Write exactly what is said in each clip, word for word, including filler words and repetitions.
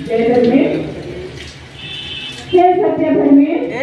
जय धर्मेश। जय सत्य धर्मेश।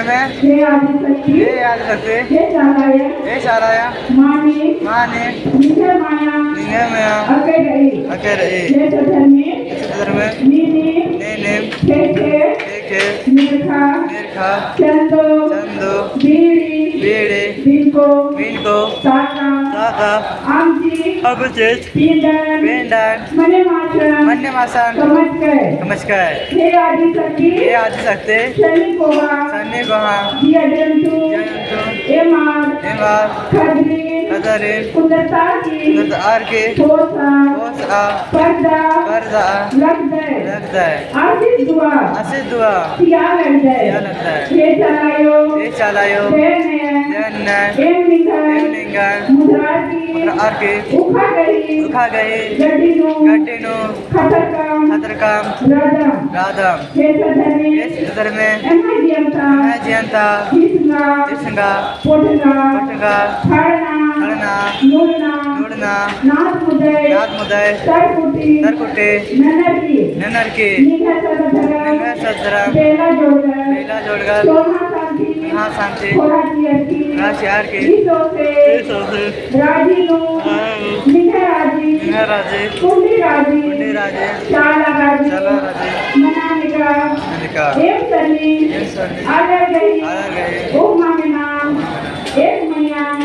में हे आदिशक्ति, हे आदिशक्ति, हे चालायो, हे चालायो, माने, माने, निंग्है माया, निंग्है माया, अके रई, अके रई, हे सद्धर्मे, हे सद्धर्मे, नीनिम, नीनिम, खे खे, खे खे, नेरखा, नेरखा, चंदो, चंदो, बीड़ी, बीड़ी, बिनको, बिनको, ताका, ताका, अमचि, अमचि, पिंडन, पिंडन, मने मासन, मने मासन, कमचकय, कमचकय। हे आदिशक्ति, हे आदिशक्ति, सन्नी कोहा, सन्नी कोहा, जिया जंतु, जिया जंतु, एमार, एमार, खदरिन, खदरिन, कुदरतार की, कुदरतार की, पोसा, पोसा, पर्दा, पर्दा, लगदय, लगदय। आसिस दुआ, आसिस दुआ, सिया लगदय, सिया लगदय। हे चालायो, हे चालायो, देन, देन, एम निंगन, एम निंगन, मुद्रार की, मुद्रार की, उखा गही, उखा गही, गड्डी नू, गड्डी नू, खतरकम, खतरकम, रअदम, रअदम। हे सद्धर्मे, हे सद्धर्मे, एम्है जियंता, एम्है जियंता, हिसंगा, हिसंगा, पोटंगा, पोटंगा, खड़ना, खड़ना, नुड़ना, नुड़ना, नाद मुदय, नाद मुदय, तरकुटी, तरकुटी, ननर की, ननर की, निंग्है सद्धर्म, निंग्है सद्धर्म, बेला जोड़गर, बेला जोड़गर, सोना सांति, सोना सांति, खोड़ा चिअर की, खोड़ा चिअर की, ईसो से, ईसो से, राजी नू, राजी नू, निंग्है राजी, निंग्है राजी, कुंडी राजी, कुंडी राजी, चाला राजी, चाला राजी, मना निका, मना निका, एम सन्नी, एम सन्नी, आलर गही, आलर गही, ओहमा मेना, एक मइय्याँ,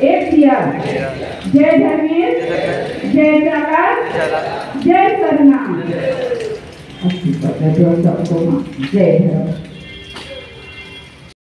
एक जिया। एक जिया। जय धर्मेस, जय धर्मेस, जय चाला, जय चाला, जय सरना। जय सरना। अच्छी बात है, जोर से सबको माँ, जय धर्मेस।